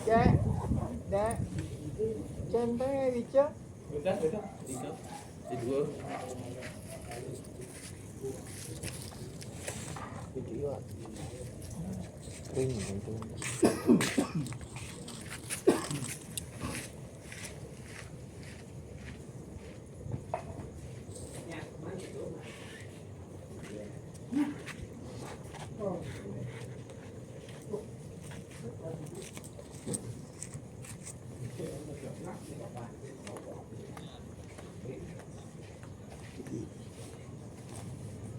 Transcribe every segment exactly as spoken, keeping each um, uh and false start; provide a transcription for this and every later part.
Cek, Dek. Centang ya, Ica. Udah, udah. Tiga. Dua. Itu iya. Kering itu.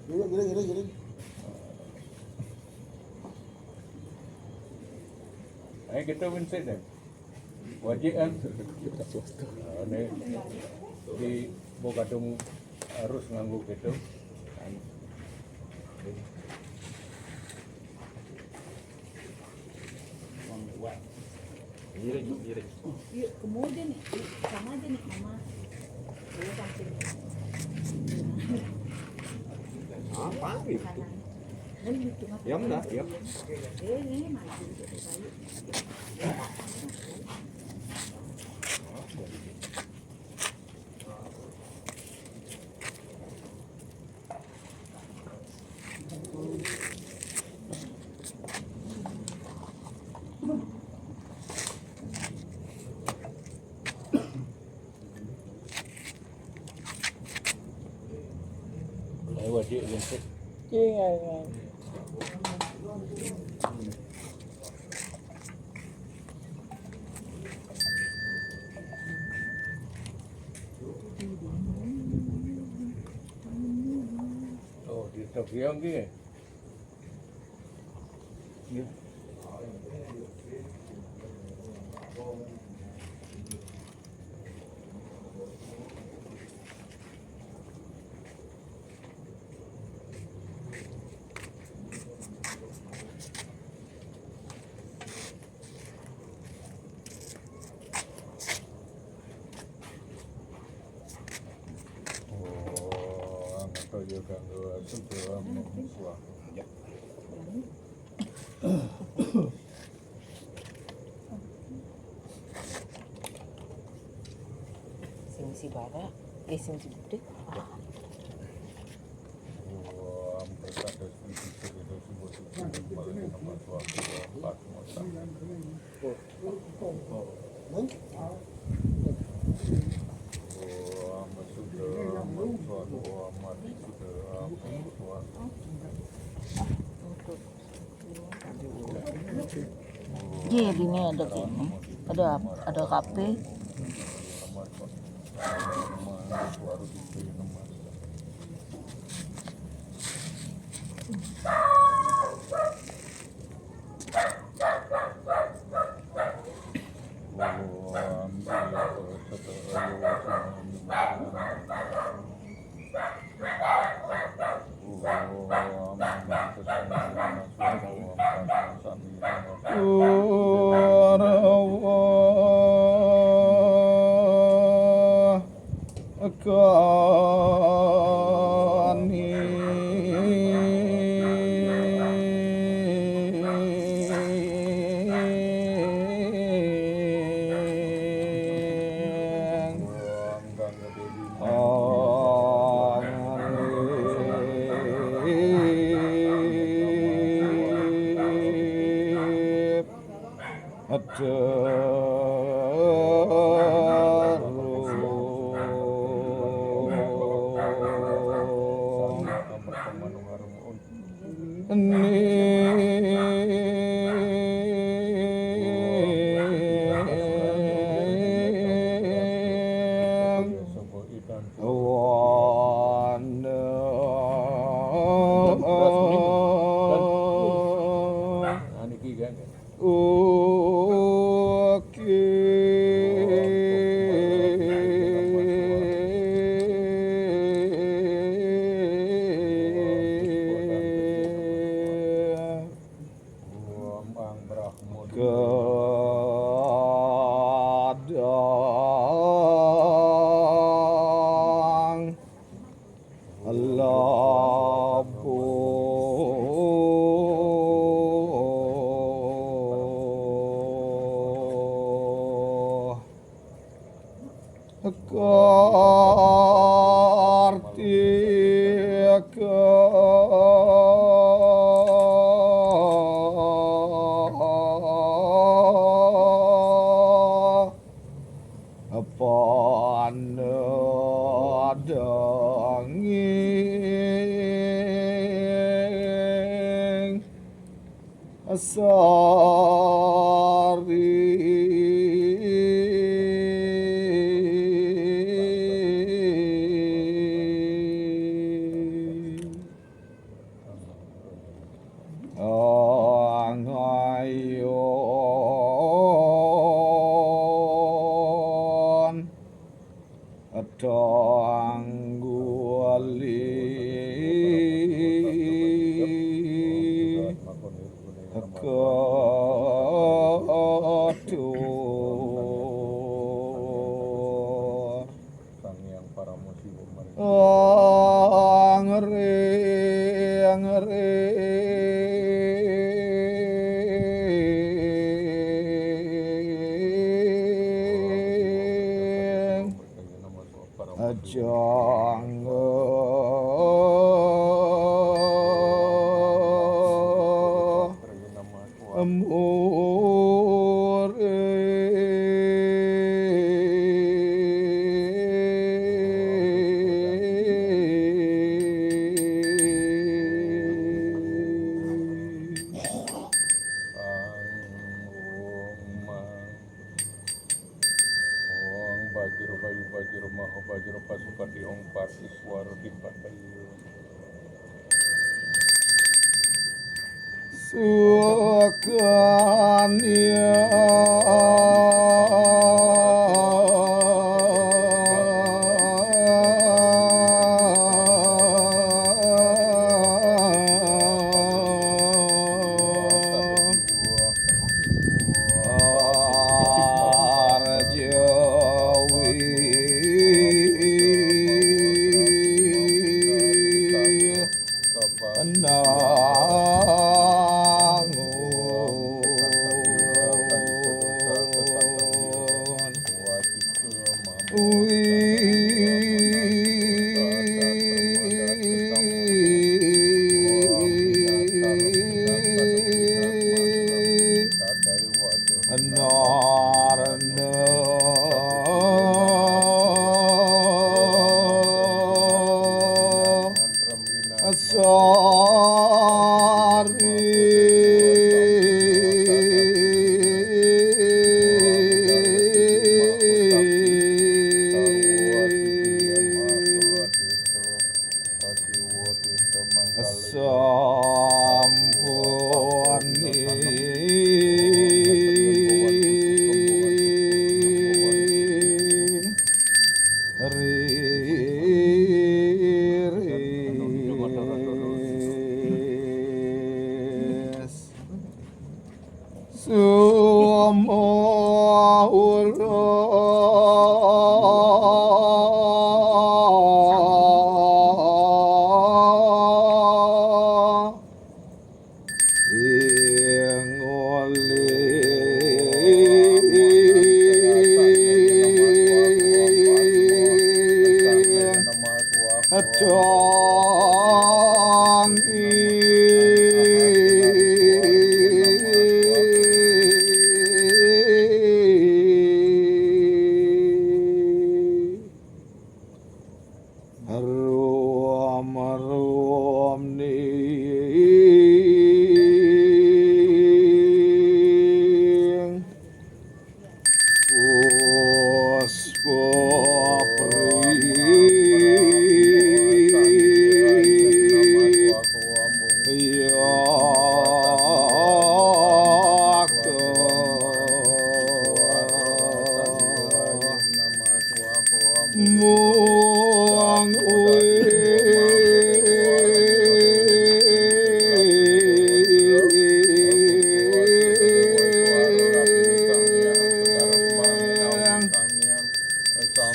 Gini, gini, gini, gini. Ayo kita mencet deh. Wajib kan? Nah, ini di Bogadung harus nganggo gitu. Miring, miring. Yuk, kemudian nih, sama aja nih sama. Dulu sampai. Apa gitu? Kanan. Dan di tengah. Ya, benar, ya. Eh, ini maju gitu, ayo. Ayo, wajib untuk. Iya, iya. Oh, di Tokyo nggih. Nggih. Oh, ngeto ya kanggo asuh doa. Ya. Sing si bara, eh, sing si gede. Iya, di sini ada kayak ini. Ada, ada kafe. Kartika panadanging sari. Angayon tangguli ketur. Sang Hyang Parama Siwa mari. Angri, angri. Ajangga amore. Ong Bajra Bayu Bajra Maha Bajra Pasupati Ong Pati Swara Dipadayu. Sukanya. Arjawi. Panangun. Ui. Anarna. Sari. Sampuni. Riris. Sumawur. Ing uli. Adangi. Harum harum ning puspa pri. Ya. Mung ui.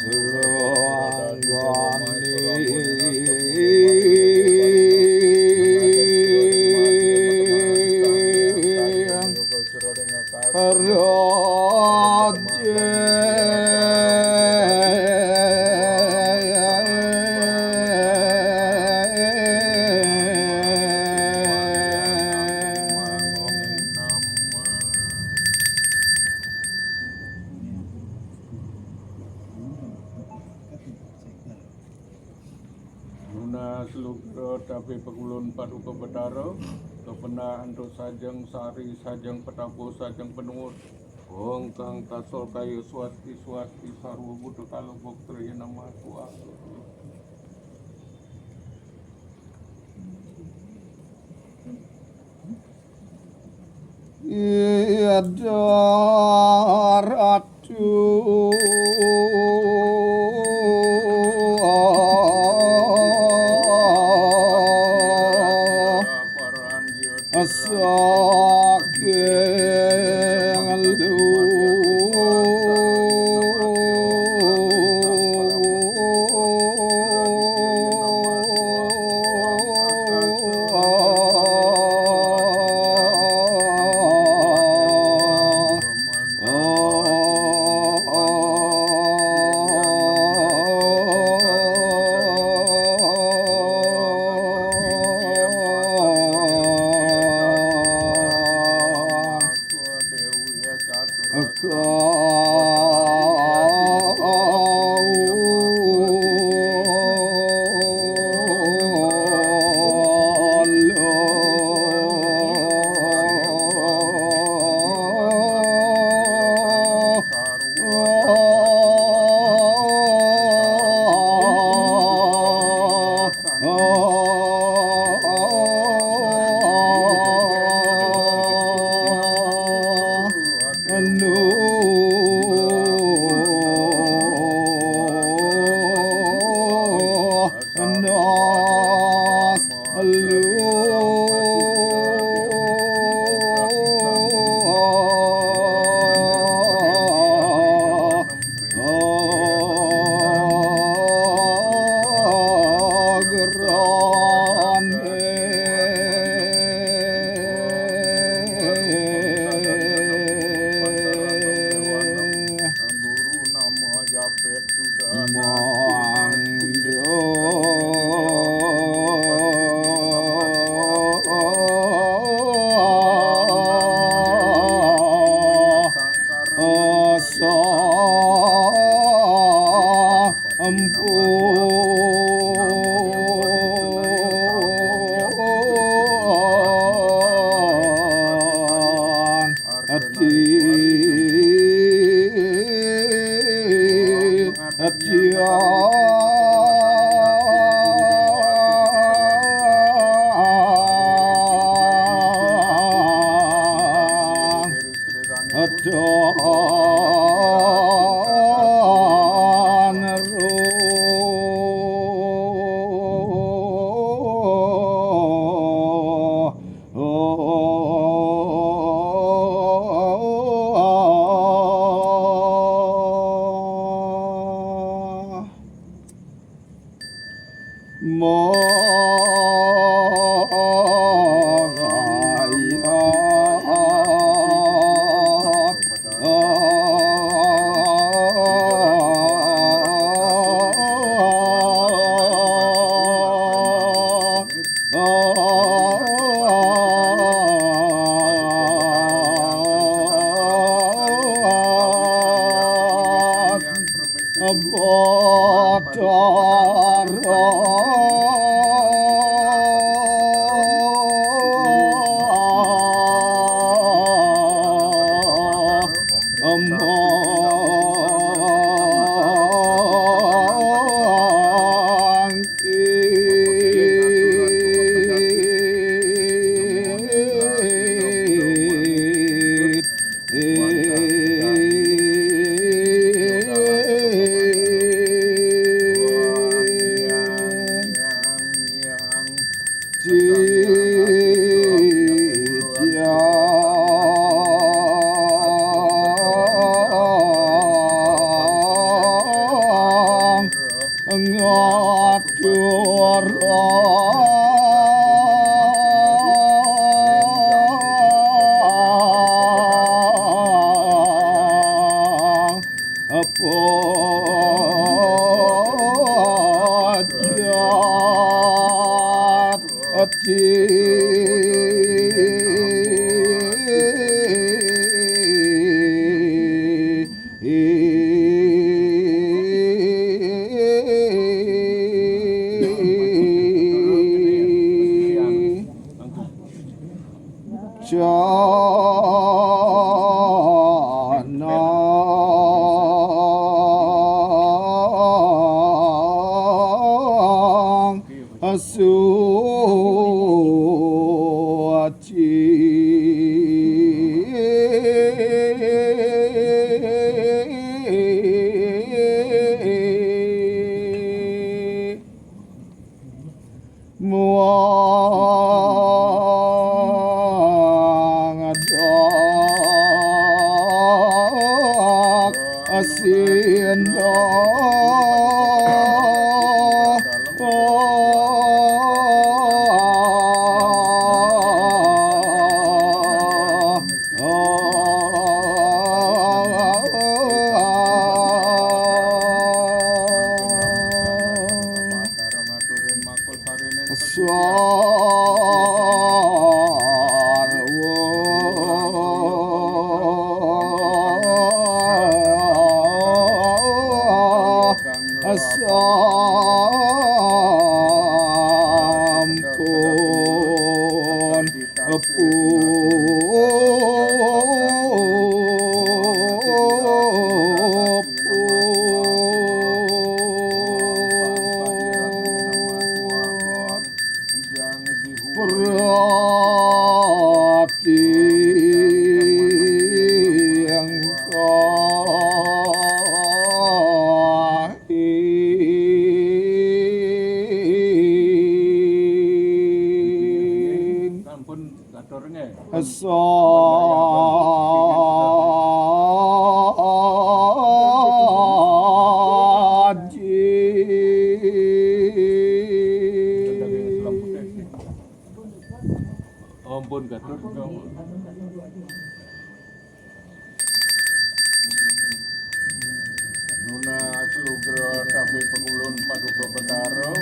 Suranggani. Raja. Selugra tapi pengulun Paduka Betara, kepenak antuk sajeng sari, sajeng petapuh, sajeng penuut. Wong kang tasol kayu swasti, swasti, sarwa buta kalebok triya nama suang. Iya, Ratu. Saking lu. Muang adak asin dah. Sampun. Sampun katur nggih. Saji. Ampun katur. Nunas lugra tapi pakulun Paduka Betara,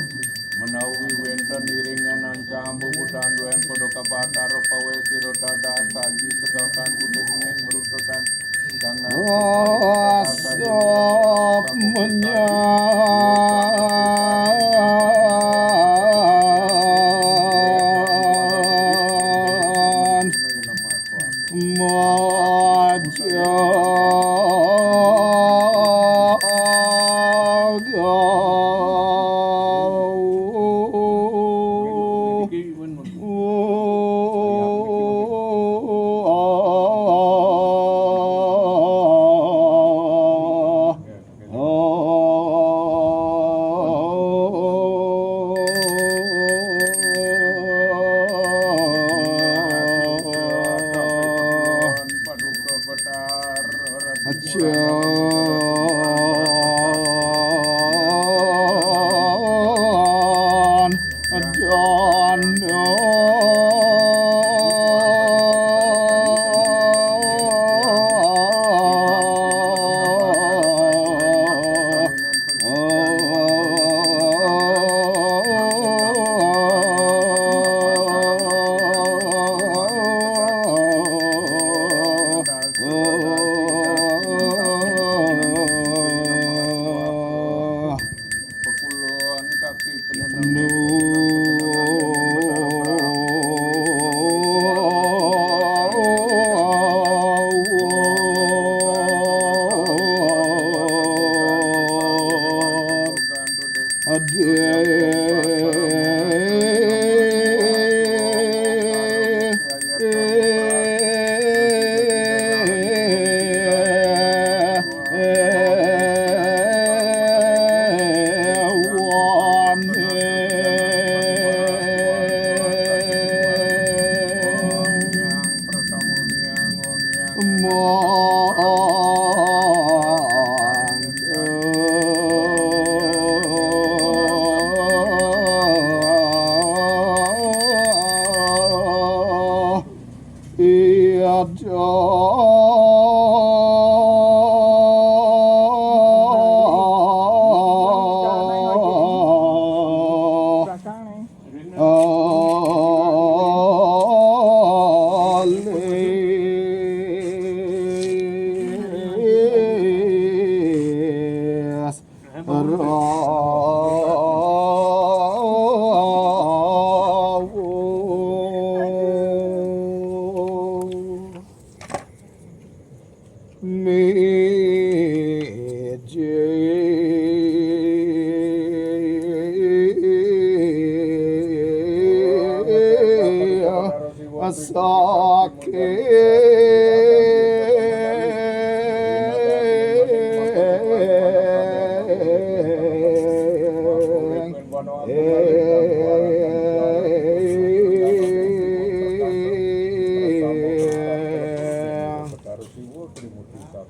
menawi wénten iringan ancang bubutan duén Paduka Betara pawé sira dadah saji segakan putih kuning meruntutan tanah. Rasa menyang. Majaga.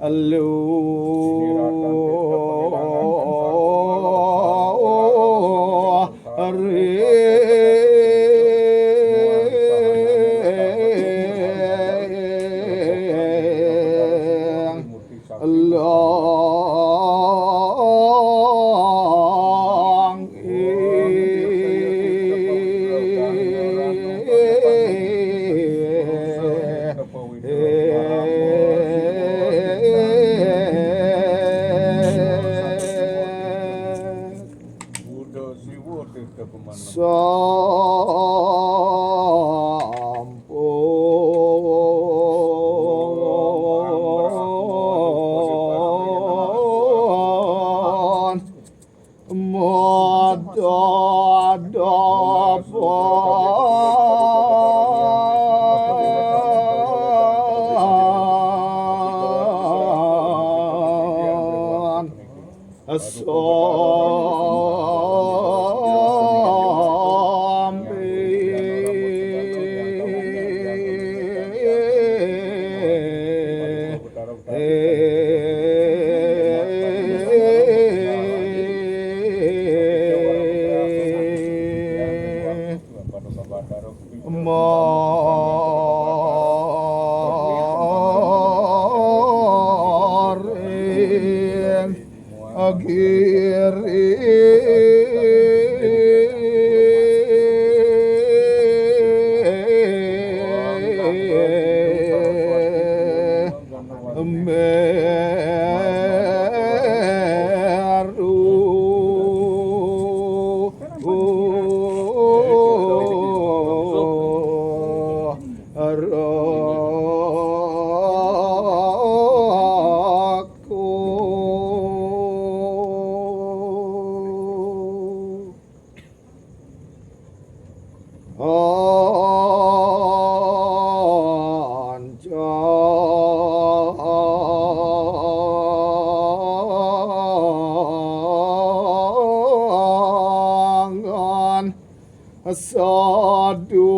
Luring Long Sampun madhadhapan. Sampi. Maring agiri meru raku. Ancangan sadulur.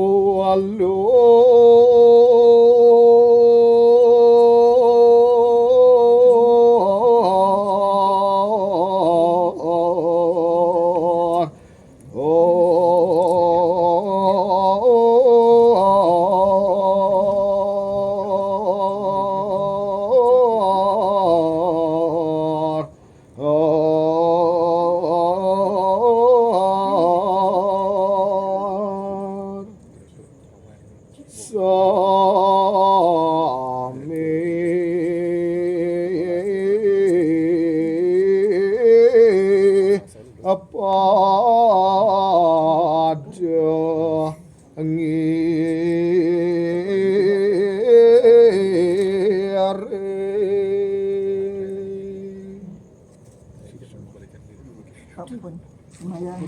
Sami pada ngiri. Ampun, lumayan.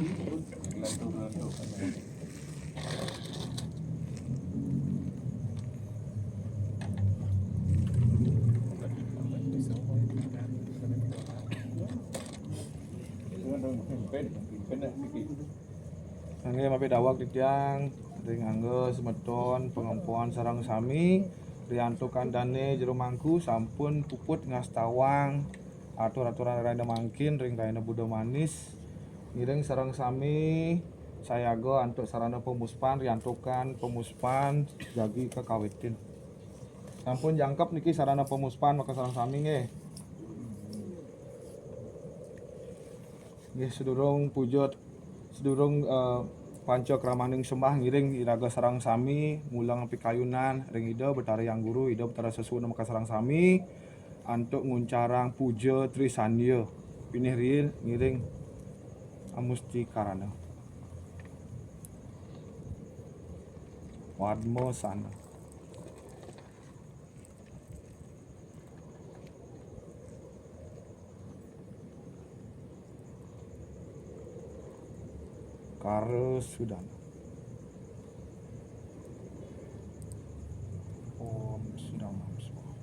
Nggih, mapi daweg titiang ring angga semeton pangempuan sareng sami, riantukan dane jero mangku sampun puput ngastawang atur-aturan rahina mangkin ring rahina Buda Manis. Ngiring sareng sami sayaga antuk sarana pamuspan, riantukan pamuspan jagi kakawitin. Sampun jangkep niki sarana pamuspan, maka sareng sami nggih. Nggih, sedurung puja, sedurung, eh, panca kramaning sembah, ngiring iraga sareng sami mulang pikayunan ring Ida Betara Hyang Guru, Ida Betara Sesuwun maka sareng sami antuk nguncarang puja Trisandya. Pinih riin ngiring amusti karana. Padmasana. Kara Sudana. Om Sudana Swaha.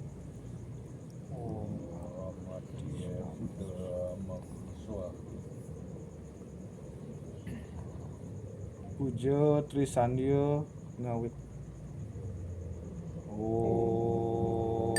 Om Amatya Sudana Swaha. Puja Trisandya ngawit. Om.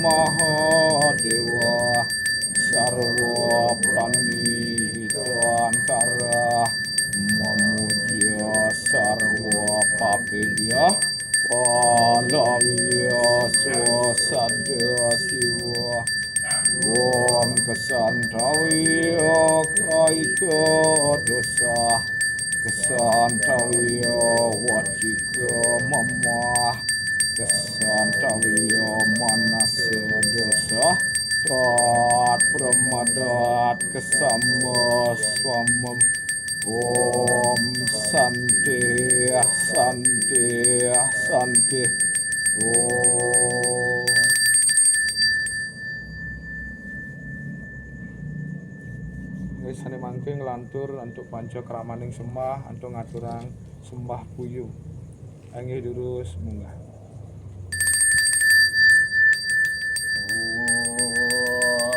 Mahadéwa sarwa prani hitangkara mamuja sarwa papébyah palabyah swasada siwa. Om ksantavya kayika dosa, ksantavya vacika mamah, ksantavya manasa dosa, tat pramadat ksama swamam. Om santi, santi, santi. Om. Nggih, sané mangkin nglantur antuk panca kramaning sembah, antuk ngaturang sembah puyung. Inggih durus munggah.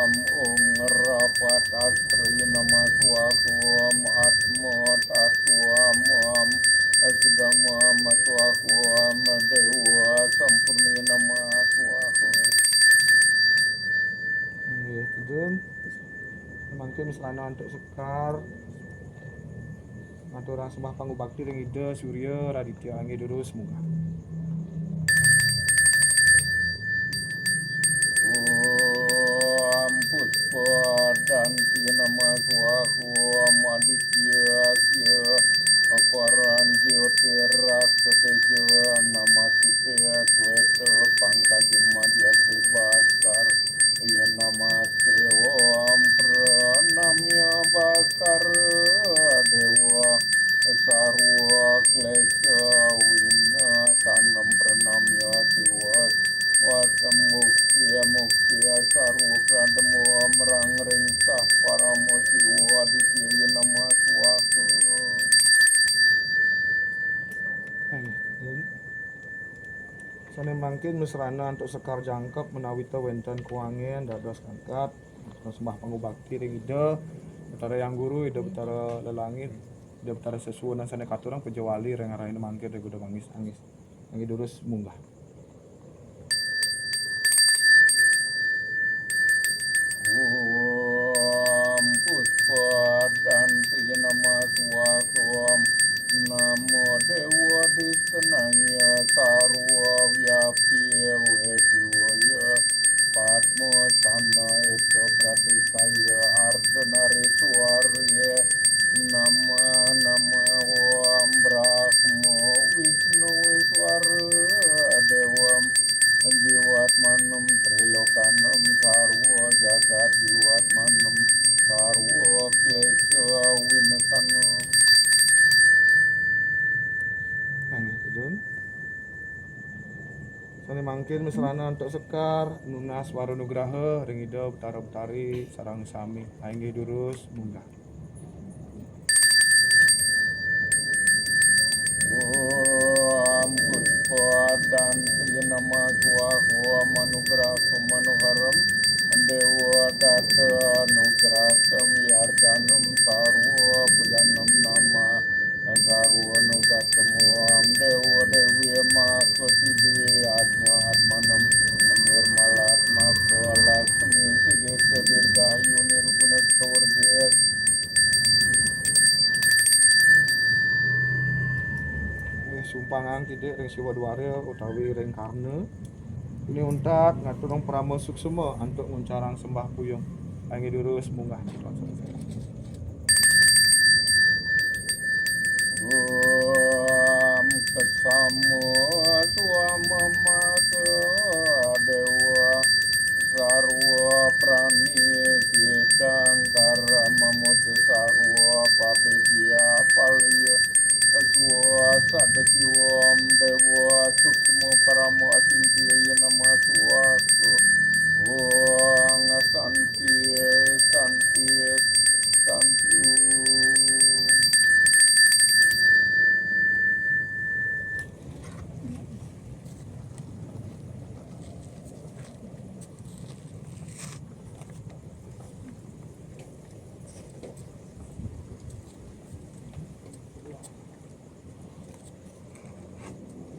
Om Ung Rapat Astri Namah Swaha, Om Atma Tatwa Mam Sudama Maswaha, Om Dewa Sampurni Namah Swaha. Nggih, tedun. Mangkin sarana antuk sekar ngaturang sembah pangubakti ring Ida Surya Raditya. Inggih durus munggah. Om Puspa Danti Namah Swaha, Om Aditya Asya Paran Jyotiraksa Teja Namah Sute, Sweta Pangkaja Madhyase Baskar Iya Namaste. Om pranamya Baskar Dewa, sarwa klesa winasanam pranamya Siwa, watam mukti mukti sarwa pradamo amrang ring sah parama Siwa Aditya Iya Namah Swaha. Sané mangkin masrana antuk sekar jangkep menawita wénten kuangen dados angkat sembah pangubakti ring Ida Betara Hyang Guru, Ida Betara Lelangit, Ida Betara Sesuunan sané katurang pejawali ring rahina mangkin ring Ida Mangis Angis. Inggih durus munggah. Om Puspa Danti Namah Swaha, Om Namo Dewa Distenaya Sarwa Vyapi Wesiwaya Padma Sana Eka Pratisaya Ardhanariswari Namah Namah. Om Brahma Wisnu Iswara Dewa Jiwatmanam Trilokanam Sarwa Jagat Jiwatmanam Sarwa Klesa Winasana. Nangis, Dun. Sané mangkin masrana antuk sekar nunas wara nugraha ring Ida Betara Betari sareng sami. Inggih durus munggah. Om Puspa Danti Namah Swaha, Om Anugraham Manoharam Dewa Data Anugraham Yarjanam Sarwa Pujanam Namah Sarwa Nugatam Om Dewa Dewi Maka Sidi Ajna Atmanam Nirmalatmaka Laksmi Sidista Dirgayu Nirguna Kawerdis. Nggih, sumpangang titik ring Siwa Dwara utawi ring Karna. Ini untat ngaturang parama suksma antuk nguncarang sembah puyung. Inggih durus munggah. Om Ksama Swamamaka Dewa Sarwa Prani Kitang Karamamuca Sarwa Papibya Palya Swa Sadasiwam Dewa Suksma Parama Acintya Namah Swaha. Om Santi Santi Santi Om.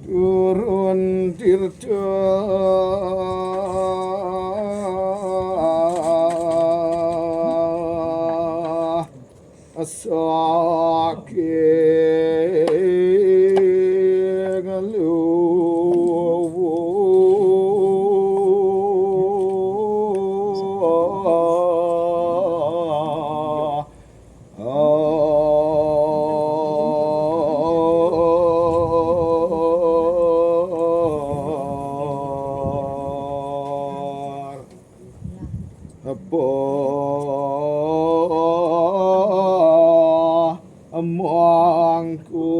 Turun tirta Saking lu Apa mangku?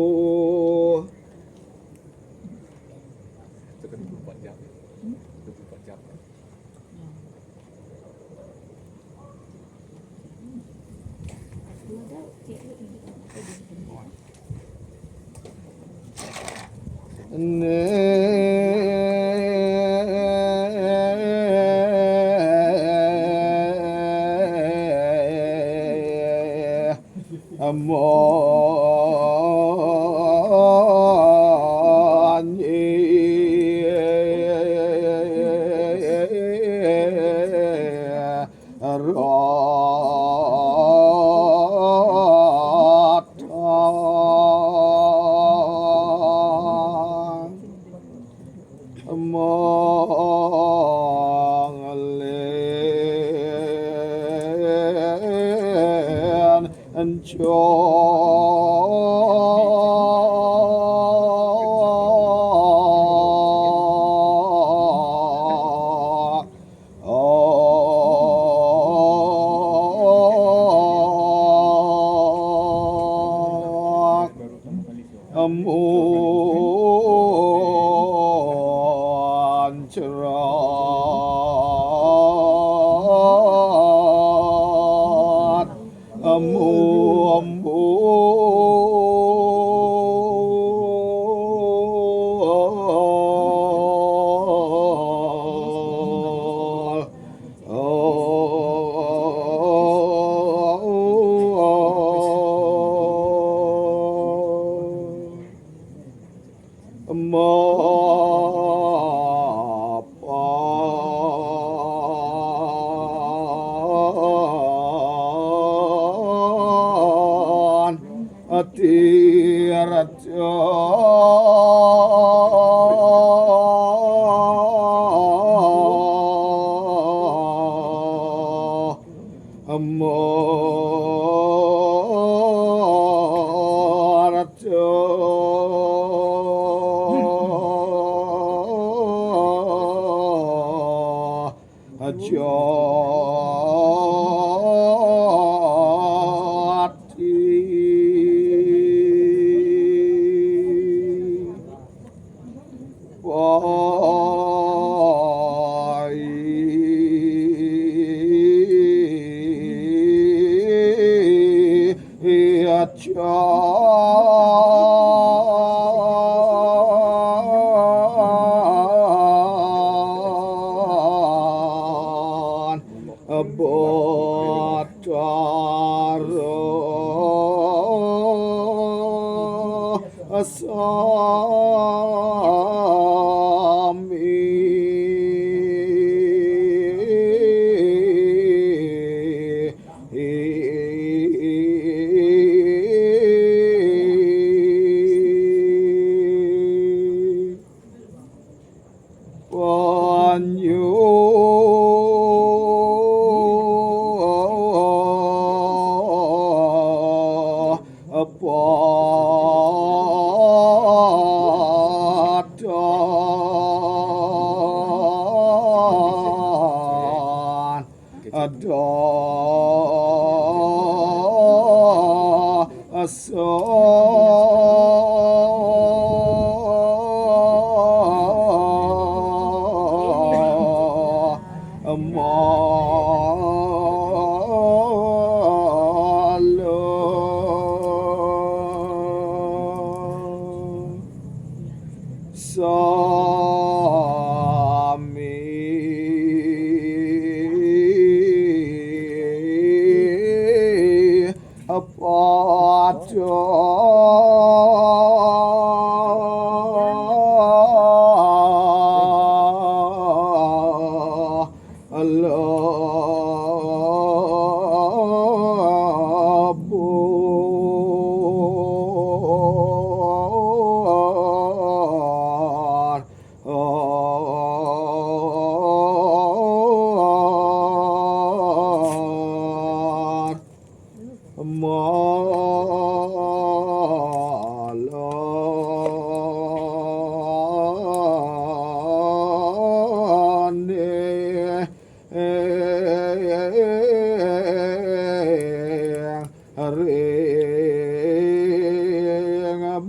ring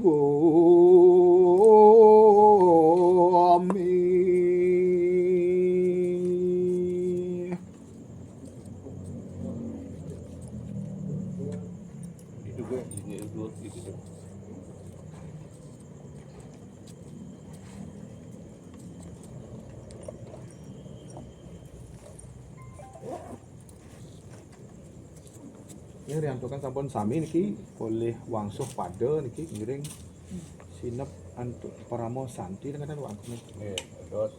bumi. Nggih, riantukan sampun sami niki polih wangsuh pada niki ngiring sineb antuk parama santi dengan wangsuh. Nggih, terus.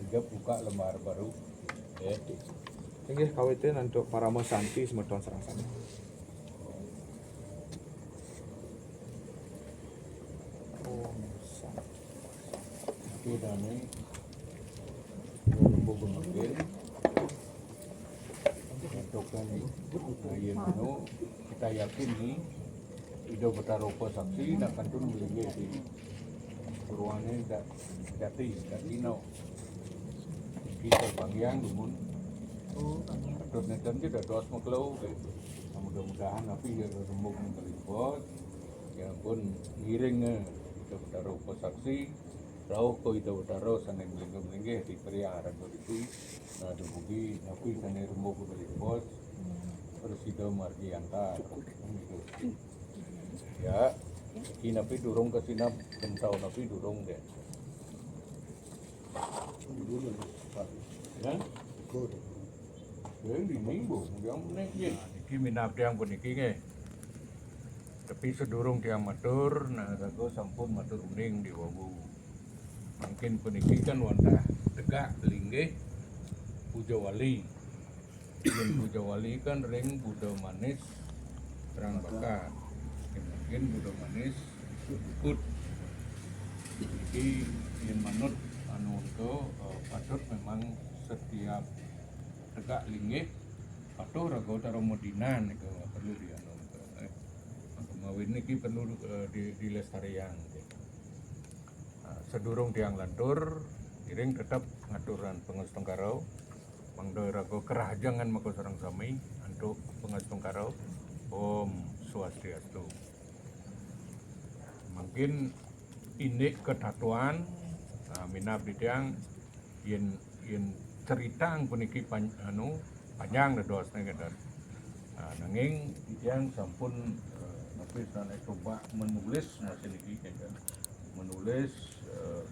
Kita buka lembar baru. Nggih. Inggih kawitin antuk parama santi semeton sareng sami. Om Santi. Kita nih, mungkin. Nah, yen ngono, kita yakin nih, Ida Betara Upasaksi nak kantun melinggih di purwane dak jati, dak dino. Kita banggiang dumun. Patut nenten kita dos makelo. Nah, mudah-mudahan api ya rembuk mengkali bos. Ya pun ngiring eh, Ida Betara Upasaksi. Rauh ka Ida Betara sane melinggih-melinggih di Kriya Raga Diki. Nah, dumugi napi sane rembug utawi bos, prasida margi antar. Gitu. Ya, iki napi durung kasinab, bentau napi durung deh. Ya? Ya, ini minggu, yang meneh, ya. Nah, niki minab tiang puniki nggih. Tapi sedurung tiang matur, nah, raga sampun matur uning di wawu. Mangkin puniki kan wantah tegak linggih puja wali. Yen puja wali kan ring Buddha Manis Rang Bakar. Mungkin Buddha Manis Bukut. Jadi yen manut anu itu eh, patut memang setiap tegak linggih patuh raga utara Madinah niku perlu dianu. Eh, mawin niki perlu eh, di, dilestariang. Nah, sedurung tiang lantur, iring tetap ngaturan pangastungkara, mangda raga kerahajengan maka sareng sami antuk pangastungkara. Om Swastiastu. Mungkin indik ketatuan, nah, minab di tiang yen yen ceritang puniki pan, anu panjang dadosne ngeten. Nah, nanging titiang sampun eh, napi sane coba menulis masih niki ngeten. Menulis eh,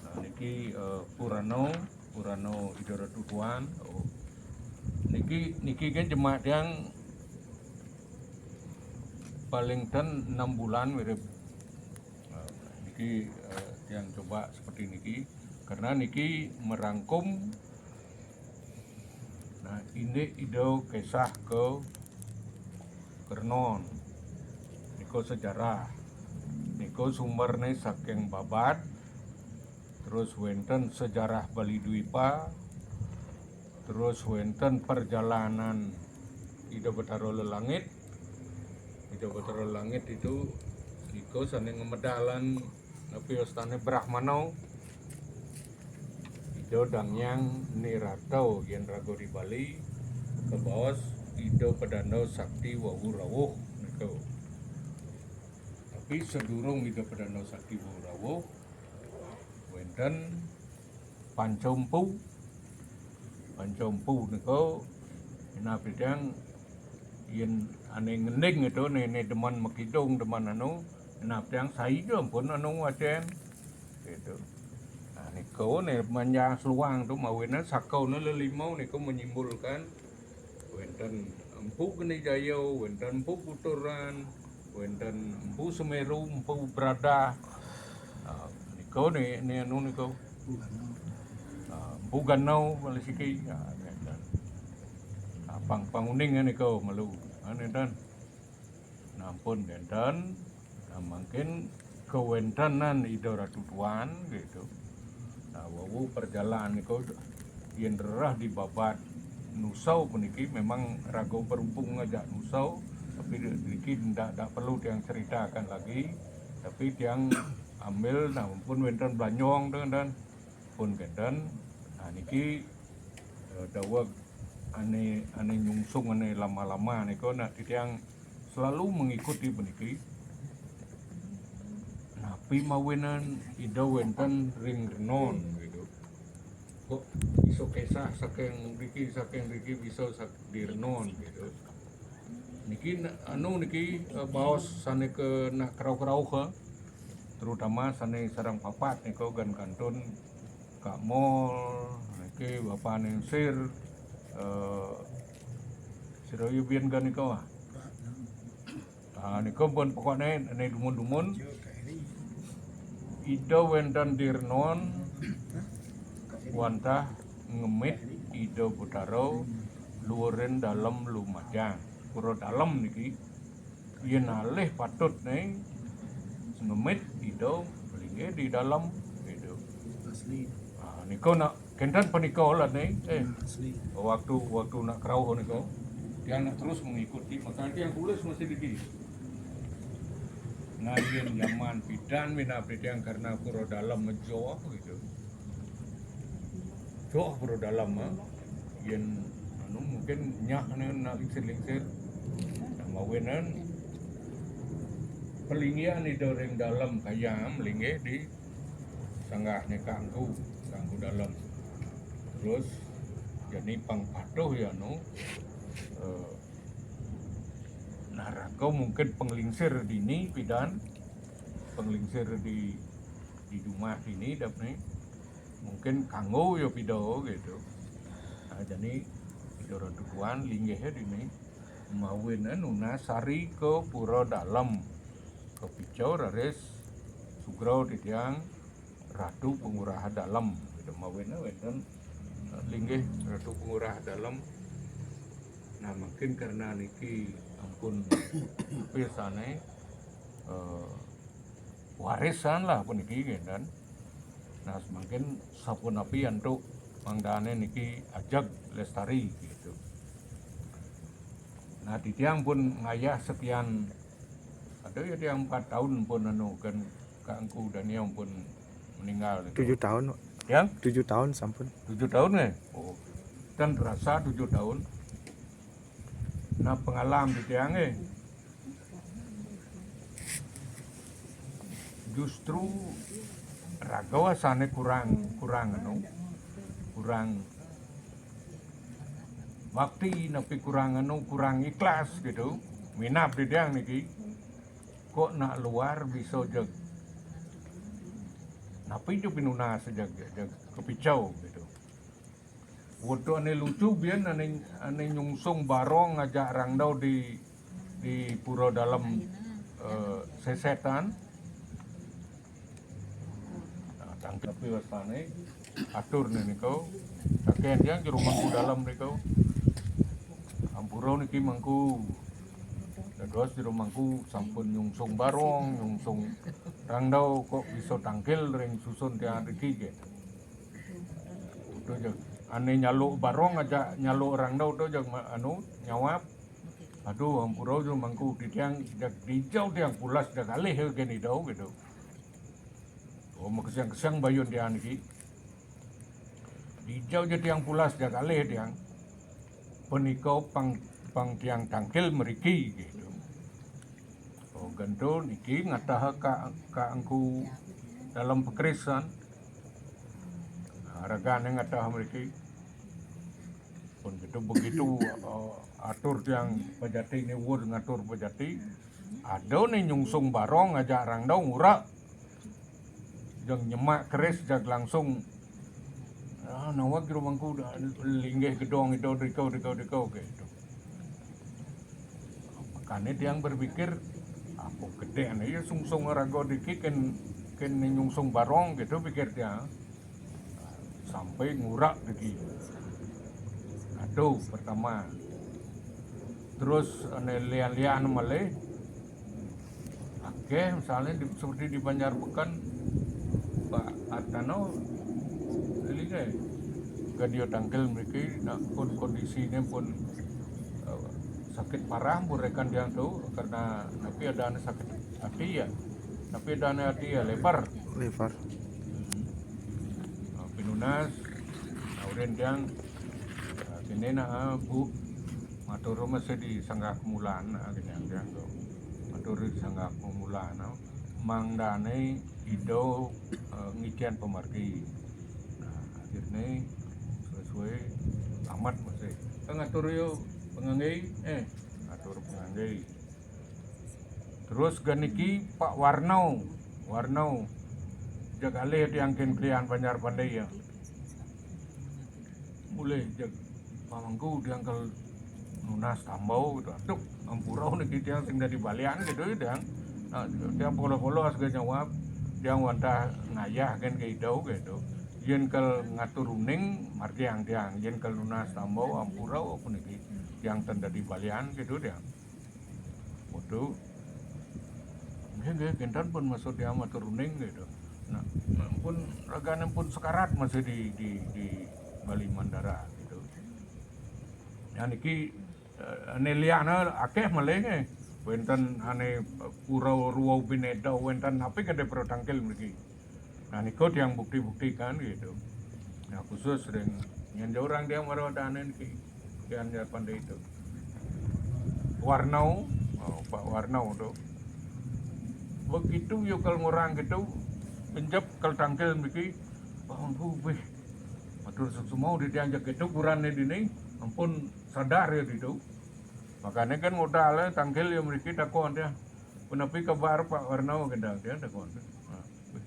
nah, niki eh, Purana, Purana Ida Ratu Tuan. Oh. Niki niki kan jemak tiang paling ten enam bulan mirip. Nah, niki eh, tiang coba seperti niki karena niki merangkum nah ini ida kisah ke Kernon. Niku sejarah. Niku sumberne saking Babad. Terus wenten sejarah Bali Dwipa. Terus wenten perjalanan Ida Betara Lelangit. Ida Betara Lelangit itu iko sane ngemedalan napi wastane Brahmana. Ida dangyang nirata yen raga di Bali kebaos Ida Pedanda Sakti Wawu Rawuh niku. Tapi sedurung Ida Pedanda Sakti Wawu Rawuh wenten Panca Empu. Panca Empu nika minab tiang yen ane ngending itu nene demen makidung demen anu minab tiang saija pun anu wacen gitu. Nah, niku ne manjang seluang tu mawine sakau ne lelimau niku menyimpulkan wenten Empu Geni Jaya, wenten Empu Puturan, wenten Empu Semeru, Empu Bradah. Nah, niku ni ni anu niku. Nah, Empu Ganau Malisiki. Nah, ngeten. Nah, pang panguning niku malu. Nah, ngeten. Nah, ampun ngeten. Nah, mungkin kewentenan Ida Ratu Tuan gitu. Nah, wawu perjalanan niku yen rerah di Babad Nusau puniki memang raga berhubung ngajak Nusau, tapi niki ndak ndak perlu tiang ceritakan lagi. Tapi tiang ambil nah pun wenten Blanjong dengan pun kenten. Nah, niki Daweg ane, ane nyungsung ane lama-lama nika, nah, titiang selalu mengikuti puniki. Napi mawinan Ida wenten ring Renon gitu. Kok iso kesah saking mriki, saking mriki bisa sak-, di Renon gitu. Niki na-, anu niki, eh, baos sane kena krauh-krauh, eh. Terutama sane sareng papat nika, gen kantun Kak Mol, niki Bapane Sir, eh, sira yubien gen nika, ah. Ah, nika pun pokokne ane dumun-dumun Ida wenten di Renon wantah ngemit Ida Betara luhurin dalem lumajang. Pura dalem niki yen alih patutne ngemit Ida malinggih di dalem gitu. Asli. Ah, nika nak kenten punika lane, eh, hmm, asli. Waktu, waktu nak krauh nika, tiang nak terus mengikuti, makanya tiang tulis masih di sini. Nah, yen jaman pidan minab tiang karena pura dalem mejoh gitu. Joh pura dalem, eh. Yen anu mungkin nyah ne nak lingsir-lingsir. Nah, mawinan pelinggihan Ida ring dalem kayam linggih di sanggahne Kangku, Kangku dalem. Terus jani pang patuh ya anu, eh, nah, raga mungkin panglingsir dini pidan, panglingsir di, di jumah dini dapne. Mungkin kanggo ya pida gitu. Nah, jani Ida Ratu Tuan linggih ya dini. Mawinan nunas sari ka pura dalem. Kapica raris sugra titiang Ratu Panguraha Dalem. Gitu, mawinan wenten, eh, linggih Ratu Panguraha Dalem. Nah, mungkin karena niki ampun pisane, eh, warisan lah puniki, gitu. Nah, semakin sapunapi antuk mangdane niki ajeg lestari gitu. Nah, titiang pun ngayah sekian, ada ya tiang empat tahun pun anu kan Kak Engku Daniel pun meninggal itu. Tujuh tahun, Pak. Yang? Tujuh tahun sampun. Tujuh tahun, eh? Oh, kan terasa tujuh tahun. Nah, pengalaman titiang, eh. Justru raga sane kurang, kurang anu, kurang bakti, napi kurang anu, kurang ikhlas gitu. Minab titiang niki, kok nak luar bisa jeg, napi je pinunas jeg, jeg kapica gitu. Waktu ane lucu biyen ane, ane nyungsung barong ngajak rang dau di, di pura dalem, eh, sesetan. Nah, tangkep pi wastane atur ne niku. Saken yang jero mangku dalem niku. Ampura niki mangku. Dados jero mangku sampun nyungsung barong, nyungsung rang dau kok bisa tangkil ring susun tiang riki, gitu. Utuh jeg. Ane nyaluk barong aja nyaluk rang dau utuh jeg ma-, anu, nyawab. Aduh, ampura jero mangku titiang jeg dija tiang pulas jeg alih kene dau gitu. Oh, makesiang-kesiang bayun tiang niki. Dija ja tiang pulas jeg alih tiang. Punika pang, pang tiang tangkil mriki gitu. Oh, gento niki ngatah ka, ka Engku Dalem Pakrisan. Nah, ragane ngatah mriki. Pun gitu begitu, eh, atur tiang pejati niwur ngatur pejati. Ada ne nyungsung barong ngajak rang dau ngura. Jeng nyemak keris jag langsung. Ah, nawak jero mangku da-, linggih gedong itu dikau, dikau, dikau, gitu. Makane tiang berpikir, apa gedene ya sungsung raga dikit ken, ken nyungsung barong gitu pikir tiang. Sampai ngurak degi. Aduh, pertama. Terus ane lian-lian malih. Akeh misalnya di, seperti di Banjar Peken, Pak Atano, ini deh, gadio tangkil mriki, nak pun kondisine pun, eh, sakit parah, burekan tiang tu, karena napi ada ane sakit hati ya, napi ada ane hati ya lebar. Lebar. Hmm. Nah, pinunas, nah, urin tiang, Nena, Bu, matur mesti di sanggah kemulan, nah, kenyang tiang tu. Matur di sanggah kemulan, nah. Mangdane Ida, eh, ngicen pamargi. Nah, akhirnya sesuai amat mesti. Ngatur yo pangangge, eh, ngatur pangangge. Terus ganiki Pak Warno, Warno. Jag alih tiang ken klian Banjar Pandai ya. Mulih jag pamangku tiang kel nunas tambau gitu. Aduh, ampura niki tiang sing dadi balian gitu ya tiang. Nah, tiang polo-polo asga nyawab, tiang wantah ngayah ken ke Ida gitu. Yen kel ngatur uning margiang tiang, yen kel nunas tambau ampura apa niki tiang ten dadi balian gitu tiang. Waduh. Nggih, nggih, kinten pun maksud tiang matur uning gitu. Nah, pun ragane pun sekarat masih di, di, di Bali Mandara gitu. Nah, niki, eh, ane liane akeh malih nggih. Wenten ane pura Ruwa Bineda, wenten napi kade pura tangkil mriki. Nah, niku tiang bukti-buktikan gitu. Nah, khusus ring nyen orang tiang marawadanen ki, kian japan itu. Warnau, oh, Pak Warnau tu. Begitu yo kal ngurang gitu, penjep kal tangkil mriki, bang wih. Matur suksma di tiang jak gitu kurane dini, ampun sadar ya gitu. Makanya kan modal tangkil ya mriki takon dia. Punapi kabar Pak Warnau gendang dia takon. Nah, wih,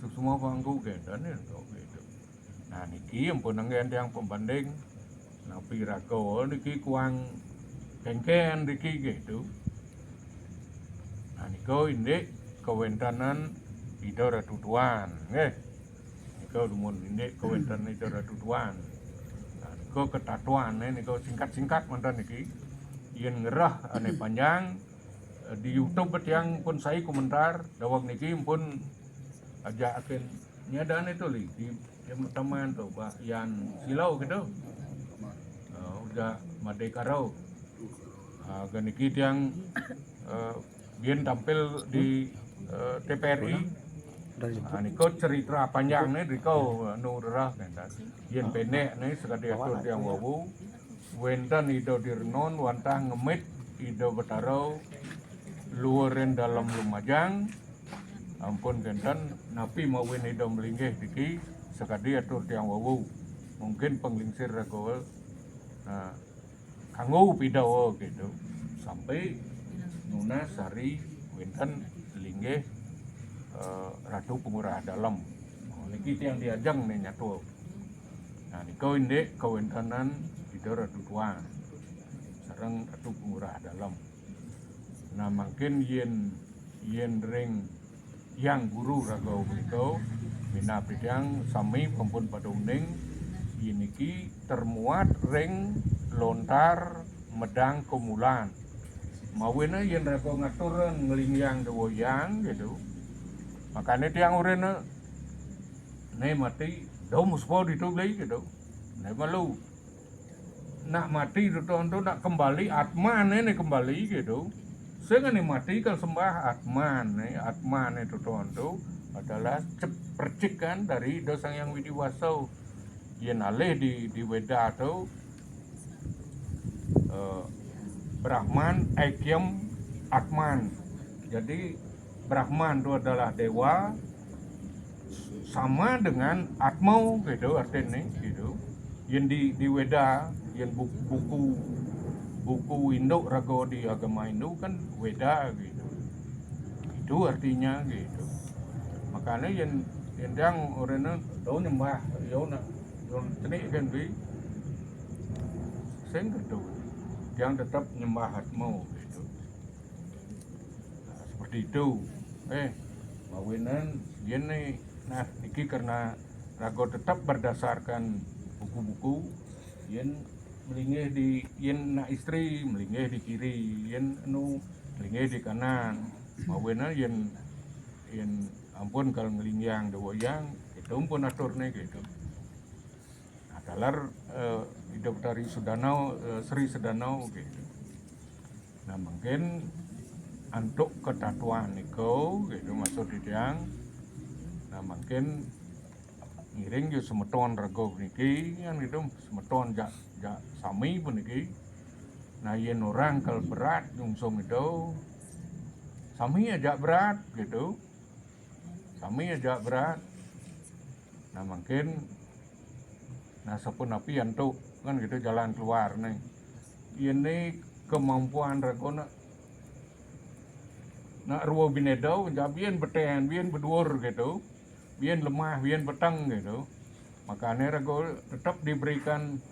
suksma pangku gendang ya gitu. Nah, niki ampun anggen tiang pembanding. Napi raga niki kuang kengken niki gitu. Nah, nika indik kawentanan Ida Ratu Tuan, nggih. Nika dumun indik kawentanan Ida Ratu Tuan. Nah, nika ketatuane nika singkat-singkat mantan niki. Yen ngerah ane panjang, eh, di YouTube tiang pun sai komentar, daweg niki pun aja akin nyadane tu li di, di teman tu, Pak Yan Silau gitu. Eh, udah Made Karo. Ah, ganiki tiang, eh, biyen tampil di, eh, T P R I. Ah, niku cerita panjang nih, niku, anu, rerah, kan. Yen pendek nih, sekadi atur tiang wau. Wenten Ida Dirnon, wantah ngemit Ida Betara, luhurin dalem lumajang. Ampun kenten, napi mawin Ida melinggih niki, sekadi atur tiang wau. Mungkin penglingsir raga, nah, kanggo pidawa gitu. Sampai nunas sari wenten linggih, eh, Ratu Pengurah Dalem. Niki tiang diajeng nih nyatu. Nah, nika indik kawentenan Ida Ratu Tuan sareng Ratu Pengurah Dalem. Nah, mangkin yen, yen ring Hyang Guru raga punika, minab titiang sami pun pada uning, yen niki termuat ring lontar medang kemulan. Mawine yen raga ngatur nglingyang dewa hyang gitu. Makane tiang urene, ne mati, dau muspa ditu beli gitu. Ne malu. Nak mati tuton tu nak kembali, atmane ne kembali gitu. Sing ne mati kal sembah atmane, atmane tuton tu adalah cep-, percikan dari Ida Sang Hyang Widi Wasa. Yen alih di, di Weda tu, eh, Brahman, Aikyam, Atman. Jadi Brahman tu adalah dewa, sama dengan Atma gitu artinya gitu. Yen di, di Weda, yen bu-, buku, buku induk raga di agama Hindu kan Weda gitu. Itu artinya gitu. Makanya yen, yen tiang orene tau nyembah, yo nak, yo cenik kan bi. Sing gitu. Tiang tetap nyembah Atma gitu. Nah, seperti itu. Eh, mawinan yen nih, nah, niki karena raga tetap berdasarkan buku-buku, yen melinggih di, yen nak istri melinggih di kiri, yen anu melinggih di kanan. Mawinan yen, yen ampun kal nglingyang dewa hyang, itu pun aturne gitu. Nah, taler, eh, Ida Betari Sudanau, eh, Sri Sudanau gitu. Nah, mungkin antuk ketatuan niku gitu maksud tiang. Nah, mungkin Ngiring ya semeton raga puniki, kan gitu, semeton jak, jak sami puniki. Nah, yen orang kal berat nyungsung itu, sami ajak berat gitu. Sami ajak berat. Nah, mungkin, nah, sapunapi antuk, kan gitu, jalan keluar nih. Ini kemampuan raga nak, nak rua bineda, jabien beten, bien beduur gitu. Bien lemah, bien peteng gitu. Makanya raga tetap diberikan,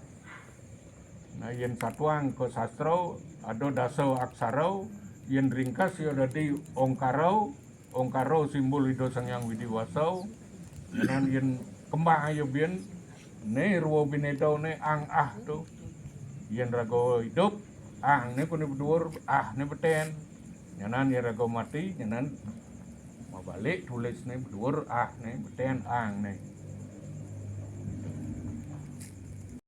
nah, yen satuang ke sastra, ada dasa aksara, yen ringkas ya dadi ongkara, ongkara simbol Ida Sang Hyang Widi Wasa. Nyanan yen kembang ya bien, ne rua bineda ne ang ah tu. Yen raga idup, ang ne kuni beduur, ah ne beten. Nyanan yen raga mati, nyanan mabalik tulis ne beduur, ah ne beten, ang ne.